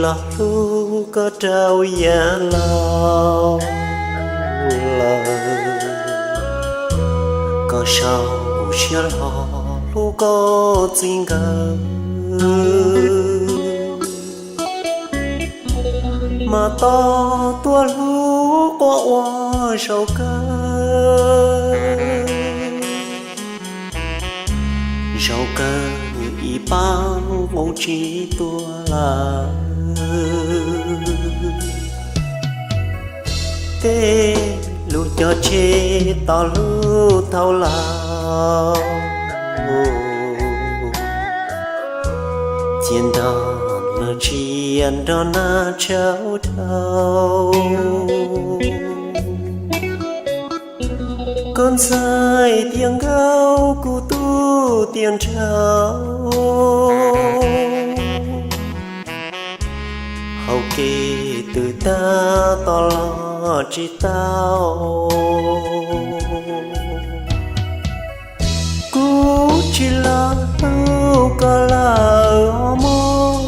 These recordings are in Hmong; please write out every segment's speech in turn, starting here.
Los hlub koj rau yav laus lawm, koj sau siab hlo hlub koj txiv nkawd, mas tos tuaj hlub quaj ua zaum kawg. Zaum kawg ib pab nqus tsis tuag lawm, tej lus cog tseg tos hlub thaum laus, cia nrog luag tsiaj nrog nab tshauv dhau. Koj ntxhais tias nkauj kuv tub tias nraug, hauv kev twb tag tos los tsis tau. Kuv tsis los hlub koj lawm os mog,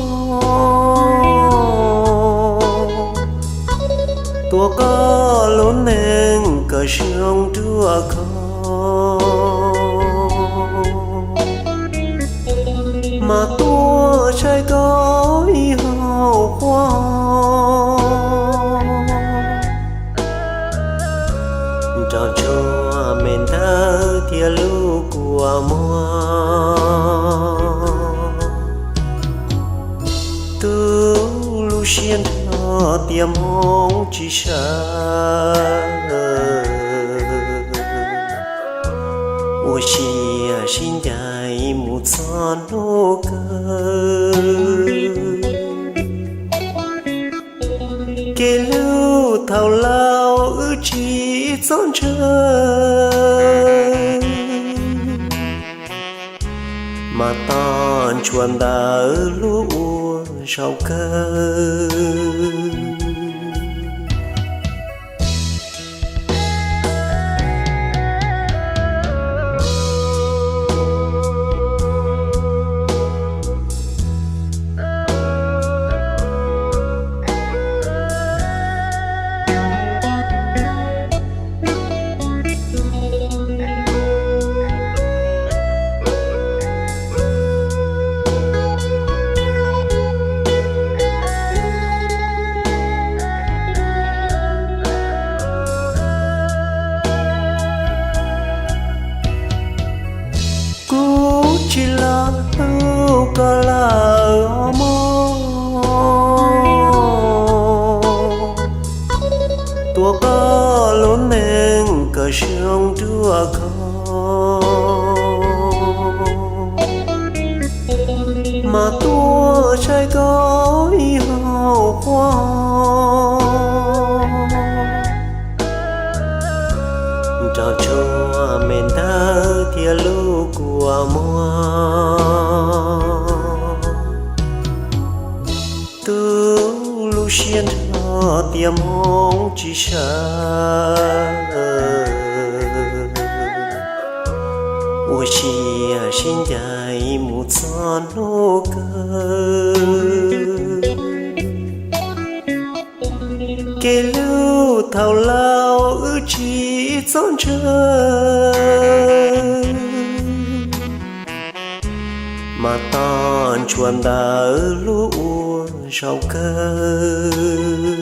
tua koj lub neej kawm zoo ruaj khov, mas tuaj saib koj ib hau quaj, nrog ntsuag me ntawd thiab lub kua muag. Tu lub siab nrho tias hmoov tsis sawv, ua siab sib ncaim mus txog hnub kawg. Kev hlub thaum laus wb tsis txhob ntshaw, mas tos ntsuag ntawd hlub ua zaum kawg. Kuv tsis los hlub koj lawm os mog, tua koj lub neej kawm zoo ruaj khov, mas tuaj saib koj ib hau quaj, nrog ntsuag me ntawd thiab lub kua muag. Tu lub siab nrho tias hmoov tsis sawv, ua siab sib ncaim mus txog hnub kawg. Kev hlub thaum laus wb tsis txhob ntshaw, mas tos ntsuag ntawd hlub ua zaum kawg.